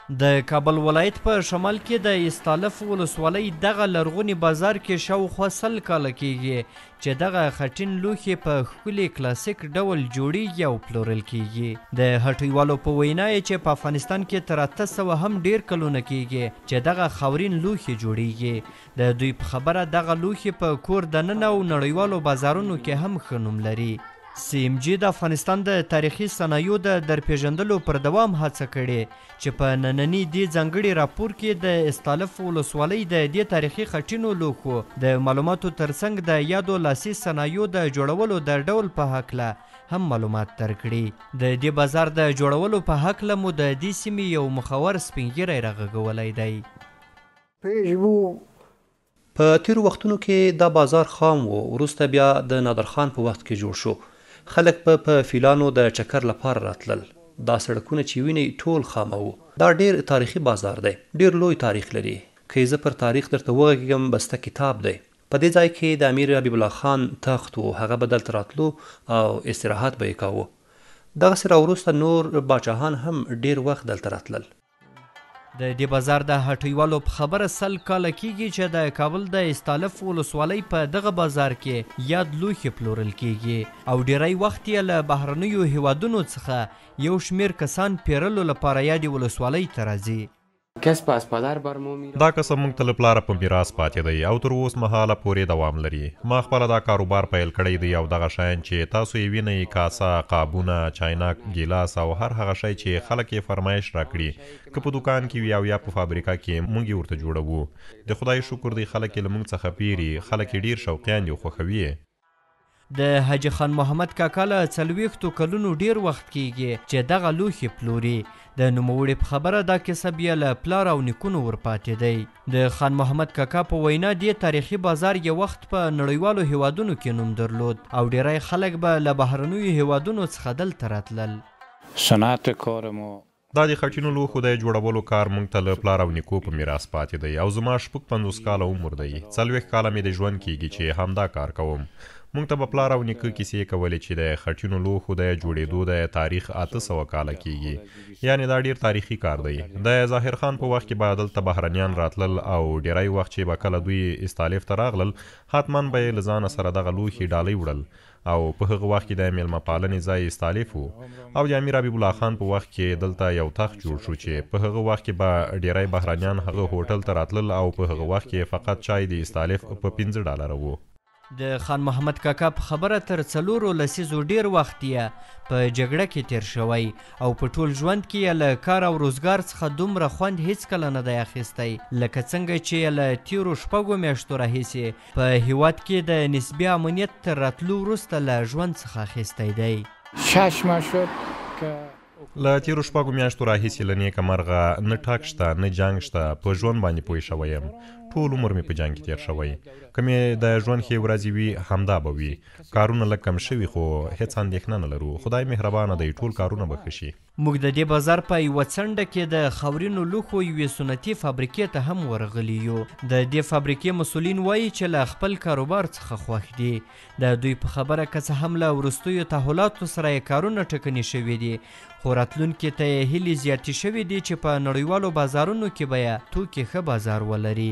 د کابل ولایت په شمال کې د استالف ولسوالۍ دغه لرغوني بازار کې شاوخوا 100 کاله کیږي چې دغه خټین لوښي په ښکلي کلاسیک ډول جوړیږي او پلورل کیږي. د هټیوالو په وینا یې چې په افغانستان کې تر 800 هم ډیر کلونه کیږي چې دغه خاورین لوښي جوړیږي. د دوی په خبره دغه لوښي په کور دننه او نړیوالو بازارونو کې هم ښه نوم لري. سي ام جي د افغانستان د تاریخي صنایعو د درپېژندلو پر دوام هڅه کړې چې په ننني دې ځانګړي راپور کې د استالف ولسوالۍ د دې تاریخي خټینو لوښو د معلوماتو ترڅنګ د یادو لاسي صنایعو د جوړولو د ډول په هکله هم معلومات درکړي. د دې بازار د جوړولو په هکله مو د دې سیمې یو مخور سپین ږیری راغږولی دی. په تېرو وختونو کې دا بازار خام و، وروسته بیا د نادرخان په وخت کې جوړ شو. خلک به په فیلانو د چکر لپاره راتلل. دا سړکونه چې وینئ ټول خامه وو. دا ډېر تاریخي بازار دی، ډېر لوی تاریخ لري. که یې زه پر تاریخ درته وغږېږم بسته کتاب دی. په دې ځای کې د امیر حبیب الله خان تخت و، هغه به دلته راتلو او استراحت به یې کاوه. دغسې راوروسته نور باچاهان هم ډېر وخت دلته راتلل. د دې بازار د هټیوالو په خبره 100 کاله کیږي چې د کابل د استالف ولسوالۍ په دغه بازار کې یاد لوښي پلورل کیږي او ډیری وخت یې له بهرنیو هیوادونو څخه یو شمېر کسان پیرلو لپاره یادې ولسوالۍ ته راځي. دا کسب موږ ته له پلاره په میراث پاتې دی او تر اوس مهاله پورې دوام لري. ما خپله دا کاروبار پیل کړی دی او دغه شیان چې تاسو یې وینئ، کاسه، قابونه، چاینک، ګیلاس او هر هغه شی چې خلک یې فرمایش راکړي، که په دوکان کې وي او یا په فابریکه کې، موږ یې ورته جوړوو. د خدای شکر دی خلک یې له موږ څخه پیري، خلک یې ډېر شوقیان دي او خوښوي یې. د حاجي خان محمد کاکا له 40 کلونو ډیر وخت کیږي چې دغه لوښي پلوري. د نوموړي په خبره دا کسب یې له پلار او نیکونو ورپاتې دی. د خان محمد کاکا په وینا دې تاریخي بازار یو وخت په نړیوالو هیوادونو کې نوم درلود او ډیری خلک به له بهرنیو هیوادونو څخه دلته راتلل. صنعت کار مو دا د خټینو لوښو د جوړولو کار موږ ته له پلار او نیکو په میراث پاتې دی او زما 56 کاله عمر دی. 40 کاله مې د ژوند کیږي چې همدا کار کوم. موږ ته به پلار او نیکه کیسې کولې چې د خټینو لوښو د جوړېدو د تاریخ 800 کاله کیږي، یعنې دا ډېر تاریخي کار دی. د ظاهر خان په وخت کې به دلته بهرنیان راتلل او ډیری وخت چې به کله دوی استالف ته راغلل، حتما به یې له ځانه سره دغه لوښي ډالۍ وړل او په هغه وخت کې د میلمه پالنې ځای استالف و. او د امیر حبیب الله خان په وخت کې دلته یو تخت جوړ شو چې په هغه وخت کې به ډیری بهرنیان هغه هوټل ته راتلل او په هغه وخت کې فقط چای د استالف په $5 و. د خان محمد کاکا په خبره تر 4 لسیزو ډیر وخت یې په جګړه کې تیر شوی او په ټول ژوند کې یې له کار او روزګار څخه دومره خوند هیڅکله نه دی اخیستی لکه څنګه چې یې له تیرو 6 میاشتو راهیسې په هیواد کې د نسبي امنیت تر راتلو وروسته له ژوند څخه اخیستی دی. 6 ماه شد که له تیرو 6 میاشتو راهیسې له نیکه مرغه نه ټک شته نه جنګ شته، په ژوند باندې پوه شوی یم. ټول عمر مې په جنګ کې تیر شوی. که مې د ژوند ښې ورځې وي همدا به وي. کارونه لږ کم شوي خو هیڅ اندېښنه نه لرو. خدای مهربانه دی، ټول کارونه به ښه شي. موږ د دې بازار په یوه څنډه کې د خاورینو لوښو یوې سنتي فابریکې ته هم ورغلي یو. د دې فابریکې مسؤلین وایي چې له خپل کاروبار څخه خوښ دي. د دوی په خبره که څه هم له وروستیو تحولاتو سره یې کارونه ټکني شوي دي، خو راتلونکي ته یې هیلې زیاتې شوې دي چې په نړیوالو بازارونو کې به یې توکي ښه بازار ولري.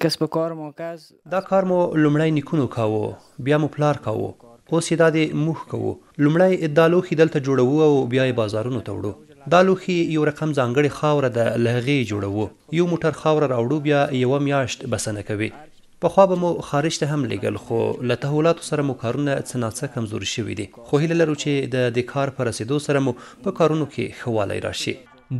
کسب کار ما کس دا کار مو لومړی نیکونو کاوه، بیا مو پلار کاوه، اوس یې دا دی موږ کوو. لومړی دا لوښي دلته جوړوو او بیا یې بازارونو ته وړو. دا لوښي یو رقم ځانګړې خاوره ده، له هغې یې جوړوو. یو موټر خاوره راوړو، بیا یوه میاشت بسنه کوي. پخوا به مو خارج ته هم لېږل، خو له تحولاتو سره مو کارونه څه ناڅه کمزوري شوي دي. خو هیله لرو چې د دې کار په رسېدو سره مو په کارونو کې ښه والی راشي.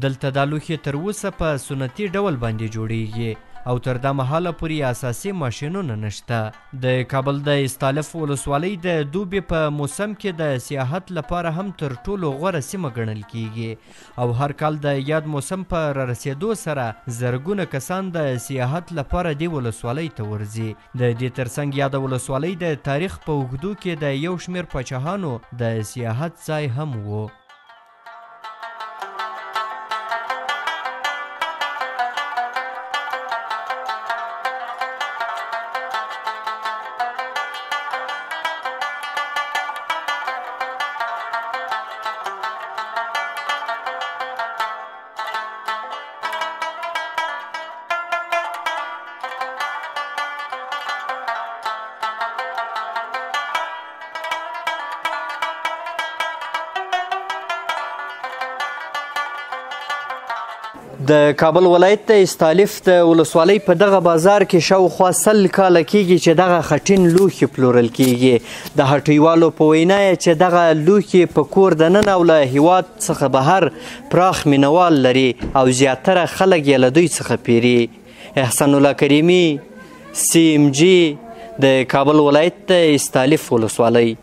دلته دا لوښي تر اوسه په سنتي ډول باندې جوړیږي او تر دا مهاله پورې اساسي ماشینونه نشته. د کابل د استالف ولسوالۍ د دوبي په موسم کې د سیاحت لپاره هم تر ټولو غوره سیمه ګڼل کیږي او هر کال د یاد موسم په رارسېدو سره زرګونه کسان د سیاحت لپاره دې ولسوالۍ ته ورځي. د دې ترڅنګ یاده ولسوالۍ د تاریخ په اوږدو کې د یو شمېر پاچاهانو د سیاحت ځای هم و. د کابل ولایت د استالف د ولسوالۍ په دغه بازار کې شاوخوا 100 کاله کېږي چې دغه خټین لوښي پلورل کېږي. د هټیوالو په وینا چې دغه لوښي په کور دننه او له هیواد څخه بهر پراخ مینوال لري او زیاتره خلک یې له دوی څخه پیري. احسان الله کریمي، سی ام جی، د کابل ولایت د استالف ولسوالۍ.